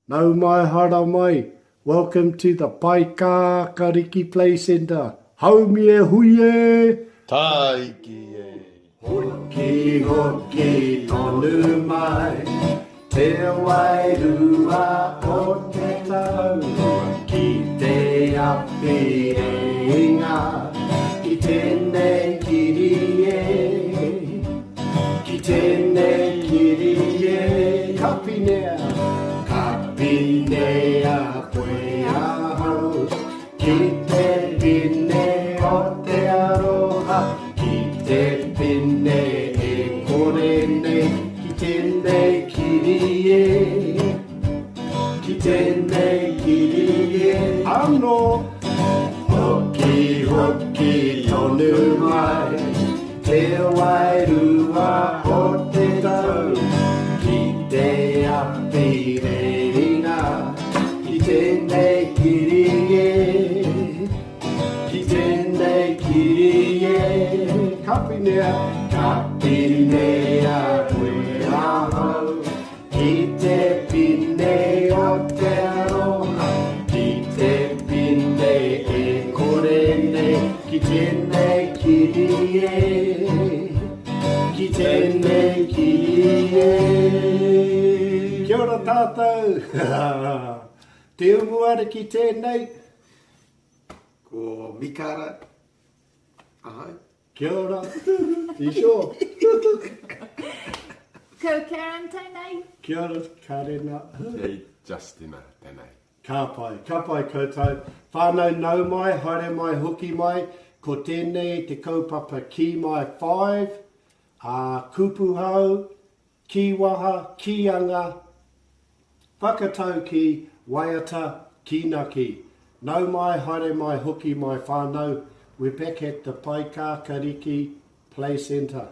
Nau mai haere mai, welcome to the Paekākāriki Play Centre. Haumi e hui e! Tāiki e! Hoki hoki tonu mai te wairua o te tau ki te awhi reinga ki tēnei kiri e Ki tēnei kiri e Ka pinea, ka pinea koe ahau Ki te pine o te aroha Ki te pine e kore nei Ki tēnei kiri e Ki tēnei kiri e Anō! Hoki, hoki tonu mai Te wairua o te tau Ki te awhi rēringa Ki tēnei kiri e Ki tēnei kiri e Ka pinea, ka pinea koe ahau Ki te pine o te aroha, ki te pine e kore nei, ki tēnei kiri e, ki tēnei kiri e. Kia ora tātou! Te Umuariki tēnei. Ko Mikara ahau. Kia ora. You sure? Ko Karen tēnei. Kia ora, Karena. Kei Justina tēnei. Ka pai, ka pai koutou. Whānau nau mai, haere mai, hoki mai. Ko tēnei te kaupapa Ki Mai 5, ā, kupu hou, kīwaha, kīanga, whakataukī, waiata, kīnaki. Nau mai, haere mai, hoki mai whānau, we're back at the Paekākāriki Play Centre.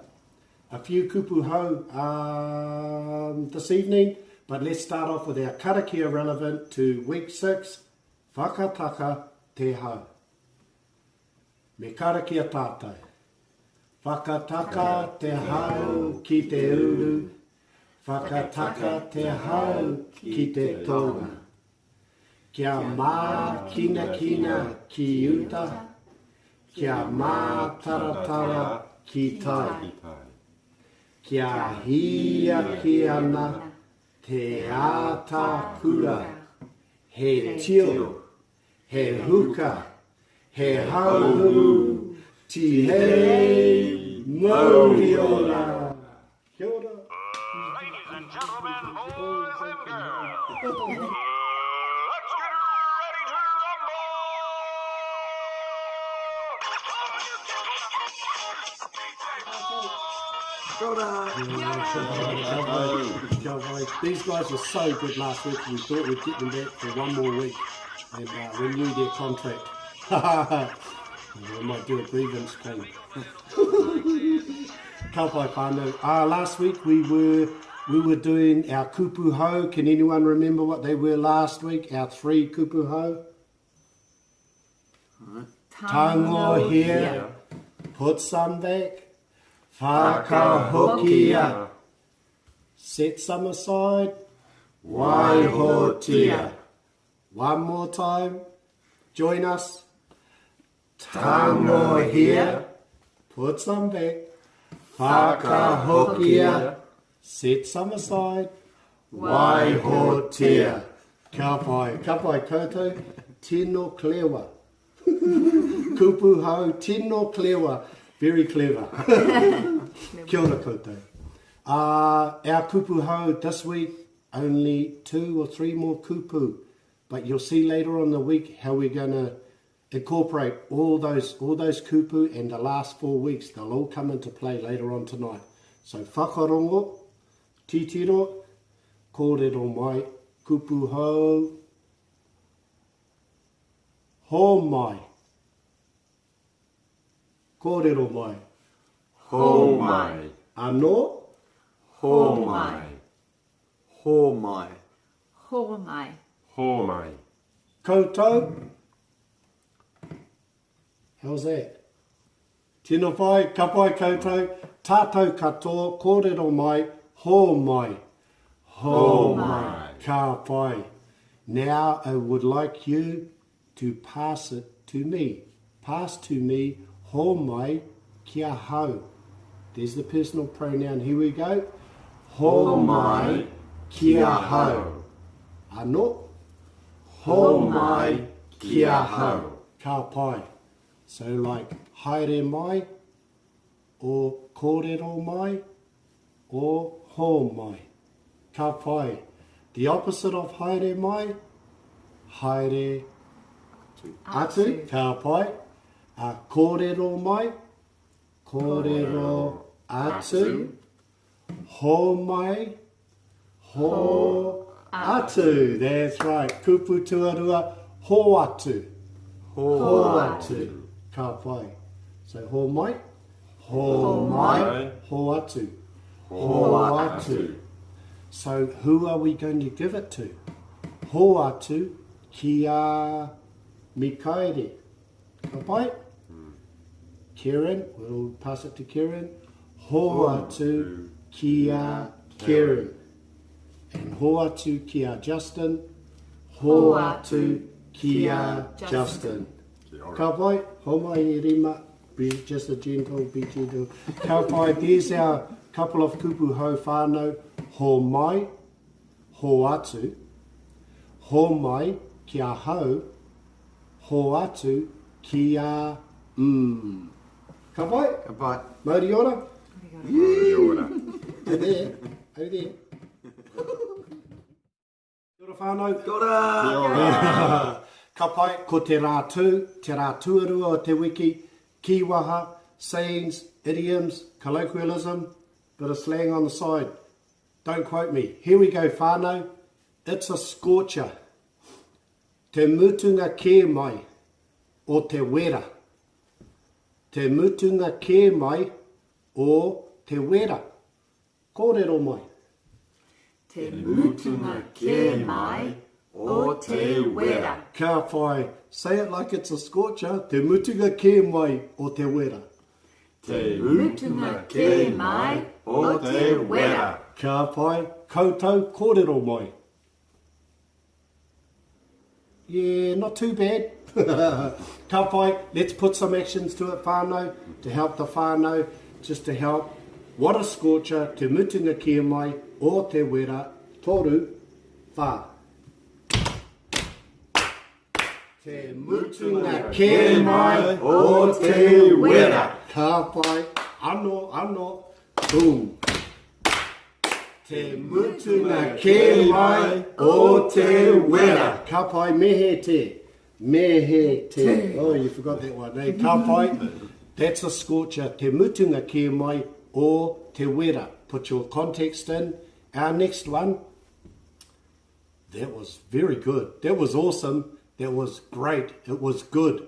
A few kupu hou um, this evening, but let's start off with our karakia relevant to week 6, Whakataka te hau. Me karakia tātou. Whakataka te hau ki te uru, whakataka te hau ki te tonga. Kia mākinakina ki uta, kia mātaratara ki tai. Kia hīaki ana te ātakura, he tio, He huka, he hauhū, tihei mauri ora! Kia ora! Ladies and gentlemen, boys and girls, let's get ready to rumble! Kia ora! Kia ora. These guys were so good last week, we thought we'd get them back for one more week and uh, renew their contract. we might do a grievance claim. Ka pai whānau. Uh, last week we were we were doing our kupu hou. Can anyone remember what they were last week? Our three kupu hou? Tangohia. Put some back. Whakahokia. Set some aside. Waihotia. One more time. Join us. Tangohia. Put some back. Whakahokia. Set some aside. Waihotia. Ka pai. Ka pai koutou. Tino clewa. Kupu hou, tino clewa. Very clever. Kia ora koutou. Uh, our kupu hou this week, only two or three more kupu. But you'll see later on the week how we're going to incorporate all those all those kupu and the last four weeks. They'll all come into play later on tonight. So whakarongo, titiro, kōrero mai, kupu hou, hō mai. Kōrero mai. Hō mai. Anō. Hō mai. Hō mai. Hō mai. Hō mai. Koutou. How's that? Tino pai, ka pai koutou, tātou katoa, kōrero mai, hō mai. Hō mai. Ka pai. Now I would like you to pass it to me. Pass to me, hōmai ki ahau. There's the personal pronoun. Here we go. Hōmai ki ahau. Anō. Hōmai ki ahau. Ka pai. So like haere mai or kōrero mai or hōmai. Ka pai. The opposite of haere mai, haere atu. Ka pai. Kōrero mai, kōrero atu. Hōmai, hō atu. That's right. Kupu tuarua, hō atu. Hō atu. Ka pai. So hōmai, hōmai, hō atu. Hō atu. So who are we going to give it to? Hō atu ki a Mikaere. Ka pai? Karen, we'll pass it to Karen. Hō atu ki a Karen. And hō atu ki a Justin. Hō atu ki a Justin. Ka pai, hōmai e rima, be just a gentle, be gentle. Ka pai, there's our couple of kupu hou whānau, hōmai, hō atu, hōmai ki ahau, hō atu ki a. Ka pai? Ka pai. Mauri ora? Mauri ora. Au there, au there. Kia ora whānau. Kia ora. Kia ora. Ka pai, ko te rā tū, te rā tuarua o te wiki, kīwaha, sayings, idioms, colloquialism, bit of slang on the side. Don't quote me. Here we go whānau, it's a scorcher. Te mutunga kē mai o te wera. Te mutunga kē mai o te wera. Kōrero mai. Te mutunga kē mai o te wera. Ka pai. Say it like it's a scorcher. Te mutunga kē mai o te wera. Te mutunga kē mai o te wera. Ka pai. Koutou kōrero mai. Yeah, not too bad. Ka pai, let's put some actions to it, whānau, to help the whānau, just to help. What a scorcher, te mutunga kē mai o te wera, toru, whā. Te mutunga kē mai o te wera. Ka pai, ano, ano, boom. Te mutunga kē mai o te wera. Ka pai, me he te. Me he te. Oh, you forgot that one. Eh? Ka pai, that's a scorcher. Te mutunga kē mai o te wera. Put your context in. Our next one, that was very good. That was awesome. That was great. It was good.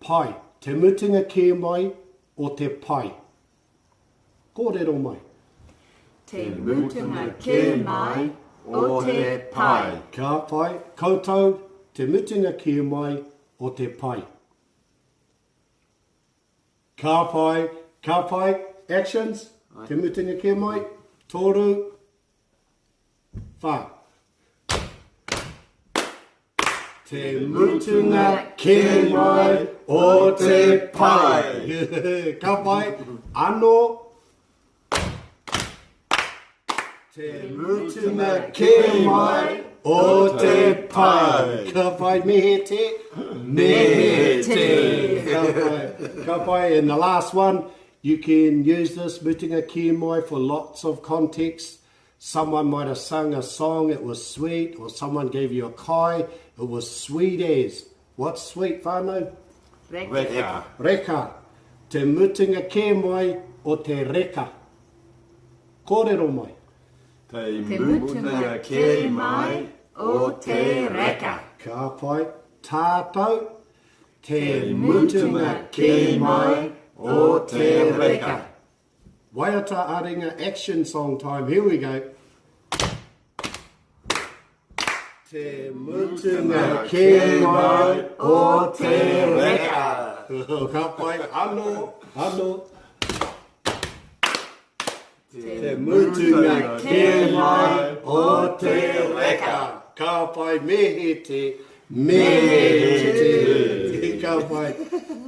Pai. Te mutunga kē mai o te pai. Kōrero mai. Te mutunga kē mai o te pai. Ka pai. Koutou, te mutunga kē mai o te pai. Ka pai. Ka pai. Actions. Te mutunga kē mai. Toru. Whā. Te mutunga kē mai o te pai. Ka pai. Ano. Te mutunga kē mai o te pai. Ka pai, me he te. Me he te. Ka pai. Ka pai. And the last one, you can use this mutunga kē mai for lots of contexts. Someone might have sung a song, it was sweet, or someone gave you a kai, it was sweet as. What's sweet, whānau? Reka. Reka. Te mutunga kē mai o te reka. Kōrero mai. Te Te mutunga kē mai o te reka. Ka pai. Tātou. Te mutunga kē mai o te reka. Waiata ā-ringa action song time. Here we go. Te mutunga kē mai o te reka. Ka pai. Ano, ano. Te mutunga kē mai o te reka. Ka pai, me he te, me he te. Ka pai.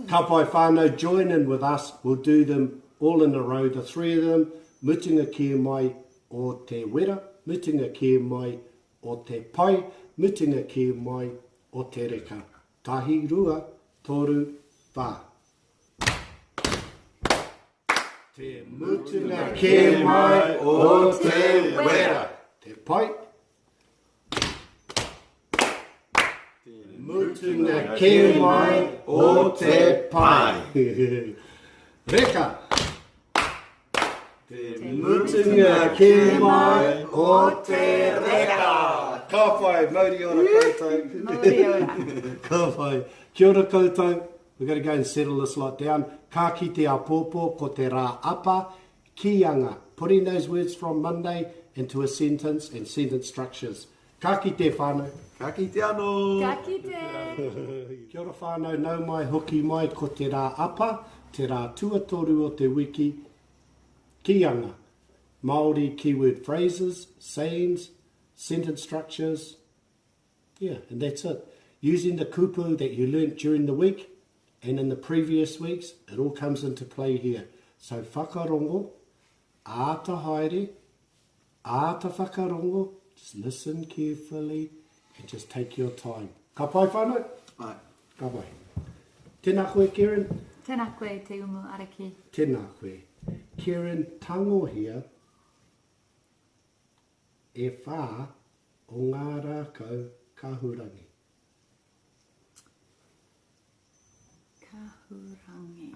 Ka pai whānau, join in with us. We'll do them all in a row, the three of them. Mutunga kē mai o te wera, mutunga kē mai o te pai, mutunga kē mai o te reka. Tahi, rua, toru, whā. Te mutunga kē mai o te wera. Te pai. Te mutunga kē mai o te pai. Reka. Te mutunga kē mai o te reka. Ka pai, mauri ora koutou. Mauri ora. Ka pai. Kia ora koutou. We're going to go and settle this lot down. Ka kite āpōpō ko te rā apa, kīanga. Putting those words from Monday into a sentence and sentence structures. Ka kite whānau. Ka kite anō. Ka kite. Kia ora whānau, nau mai hoki mai ko te rā apa, te rā tuatoru o te wiki, kīanga. Māori keyword phrases, sayings, sentence structures, Yeah, and that's it. Using the kupu that you learnt during the week and in the previous weeks, it all comes into play here. So whakarongo, āta haere, āta whakarongo, just listen carefully and just take your time. Ka pai whānau? Ai. Ka pai. Tēnā koe, Karen. Tēnā koe, Te Umu Ariki. Tēnā koe. Karen, tangohia e whā o ngā rākau kahurangi. Kahurangi.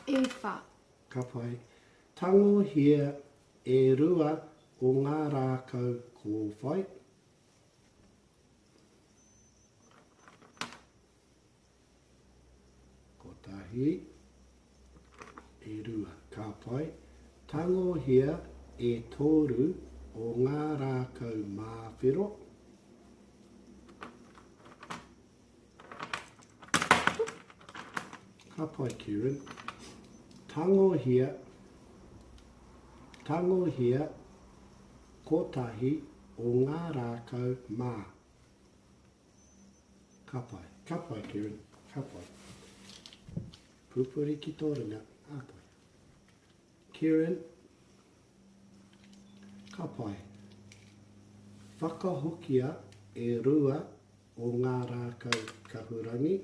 E whā. Ka pai. Tangohia e rua o ngā rākau kōwhai. Kotahi, e rua. Ka pai. Tangohia e toru o ngā rākau māwhero. Ka pai, Kieran. Tangohia, tangohia kotahi o ngā rākau mā. Ka pai. Ka pai, Kieran. Ka pai. Pupuri ki tō ringa. Ka pai. Kieran. Ka pai. Whakahokia e rua o ngā rākau kahurangi.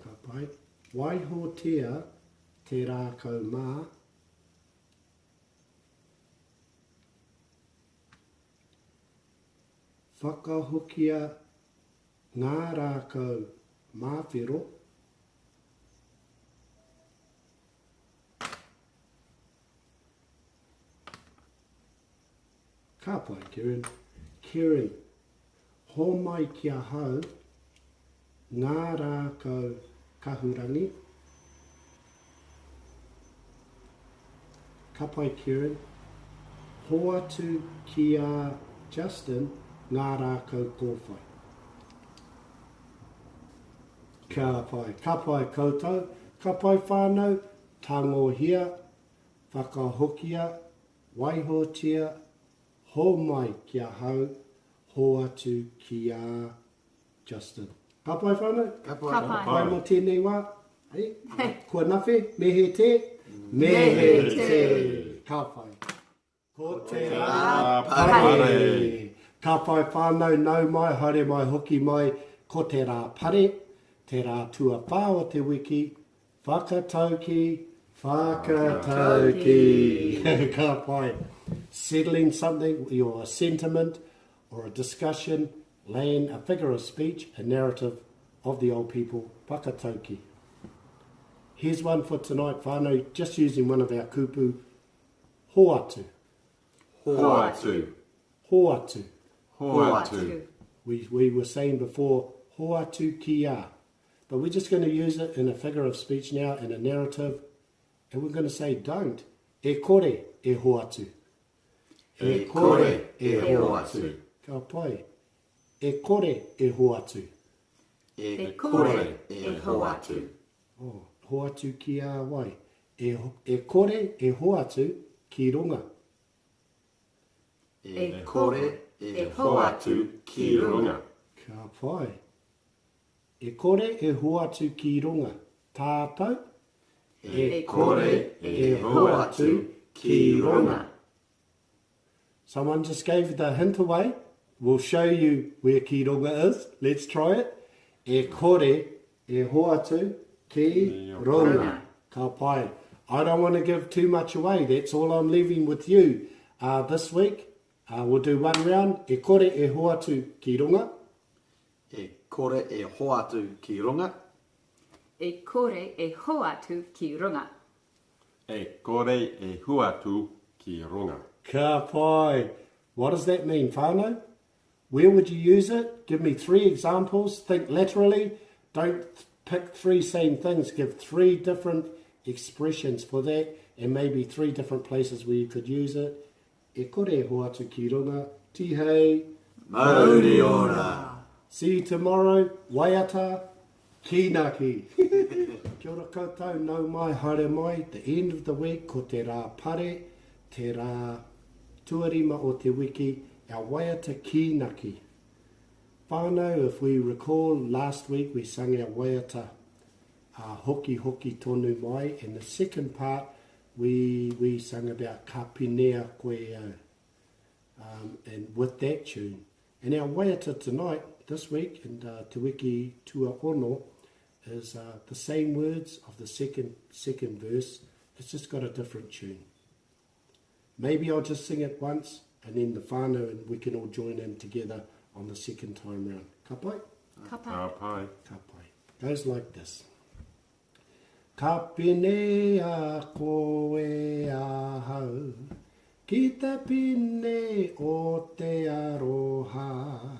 Ka pai. Waihotia te rākau mā. Whakahokia ngā rākau māwhero. Ka pai, Kieran. Kieran, hōmai ki ahau ngā rākau kahurangi. Ka pai, Kieran. Hoatu ki a Justin ngā rākau kōwhai. Ka pai. Ka pai koutou. Ka pai whānau. Tangohia, whakahokia, Waihotia, hōmai ki ahau, hoatu ki a Justin. Ka pai whānau? Ka pai. Ka pai. Pai mō tēnei wā? Hei? Kua nawhe? Me he tē? Me he tē. Ka pai. Ko te rā pare. Ka pai whānau, nau mai, haere mai, hoki mai, ko te rā pare, te rā tuawhā o te wiki, Whakatauki, whakatauki. Ka pai. Settling something, your sentiment or a discussion, laying a figure of speech, a narrative of the old people, whakatauki. Here's one for tonight, whānau, just using one of our kupu, hoatu. Hoatu. Hoatu. Hoatu. We, we were saying before, hoatu kia. But we're just going to use it in a figure of speech now, in a narrative, and we're going to say don't. E kore e hoatu. E kore e hoatu. Ka pai. E kore e hoatu. E kore e hoatu. Oh, hoatu ki a wai? E, e kore e hoatu ki runga. E kore e hoatu ki runga. Ka pai. E kore e hoatu ki runga. Tātou? E kore e hoatu ki runga. Someone just gave the hint away. We'll show you where ki runga is. Let's try it. E kore e hoatu ki runga. Ka pai. I don't want to give too much away. That's all I'm leaving with you uh, this week. Uh, we'll do one round. E kore e hoatu ki runga. E kore e hoatu ki runga. E kore e hoatu ki runga. E kore e hoatu ki runga. Ka pai. What does that mean, whānau? Where would you use it? Give me three examples. Think laterally. Don't pick three same things. Give three different expressions for that and maybe three different places where you could use it. E kore e hoatu ki runga. Tihei. Mauri ora. See you tomorrow. Waiata. Kīnaki. Kia ora koutou, nau mai, haere mai. The end of the week, ko te rā pare, te rā tuarima o te wiki, our waiata kīnaki. Whānau, if we recall, last week we sang our waiata uh, Hoki Hoki Tonu Mai, and the second part we, we sang about Ka Pinea Koe Au. Um, and with that tune. And our waiata tonight, this week, and uh, Te Wiki Tuaono, is uh, the same words of the second, second verse. It's just got a different tune. Maybe I'll just sing it once and then the whānau and we can all join in together on the second time round. Ka pai? Ka pai. Ka pai. Ka pai. Goes like this. Ka pinea koe ahau, ki te pine o te aroha.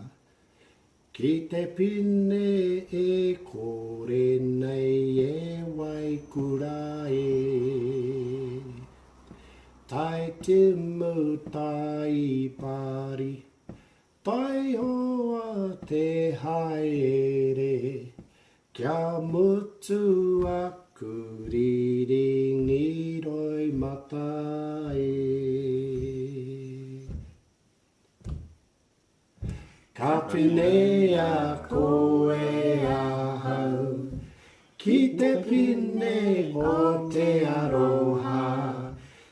Ki te pine e kore nei e waikura e. Tai timu tai pari, taihoa te haere, kia mutu aku riringi roi mata e. Ka pinea koe ahau, ki te pine o te aroha,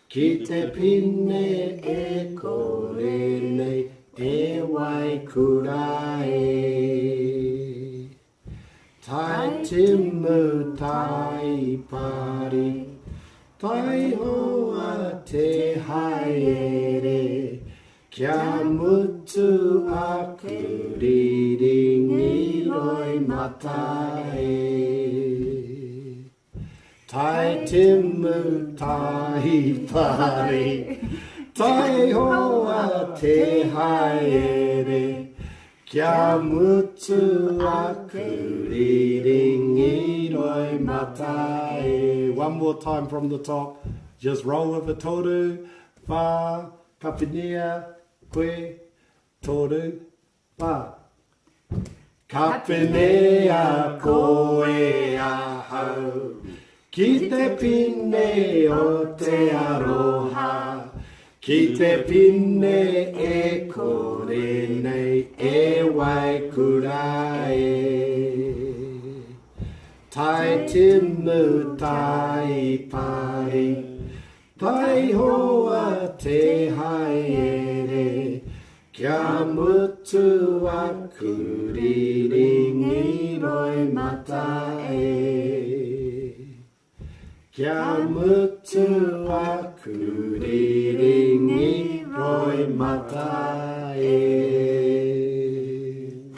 ki te pine e kore nei e waikura e. Tai timu tai pari, taihoa te haere, kia mutu aku riringi roi mata e. Tai timu tai pari, taihoa te haere, kia mutu aku riringi roi mata e. One more time from the top. Just roll with a toru, whā, ka pinea, koe, toru, whā. Ka pinea koe ahau, ki te pine o te aroha, ki te pine e kore nei e waikura e. Tai timu tai pari, taihoa te haere, kia mutu aku riringi roi mata e. Kia mutu aku riringi roi mata e.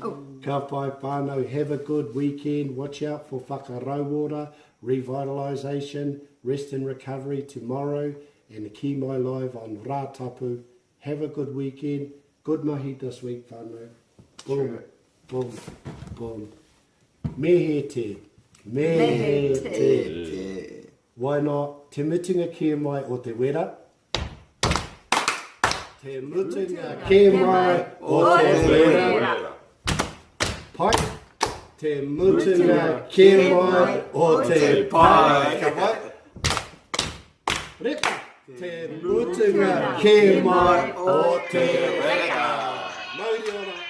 Oh. Ka pai whānau, have a good weekend. Watch out for whakarauora, revitalisation, rest and recovery tomorrow, and the Ki Mai Live on Rātapu. Have a good weekend. Good mahi this week, whānau. Boom, boom, boom. Me he te. Me he te. Te. Why not? Te mutunga kē mai o te wera. Te mutunga kē mai o te wera. wera. Pai. Te mutunga kē mai o te pai. Ka pai. Reka. Te mutunga kē mai o te reka. Mauri ora.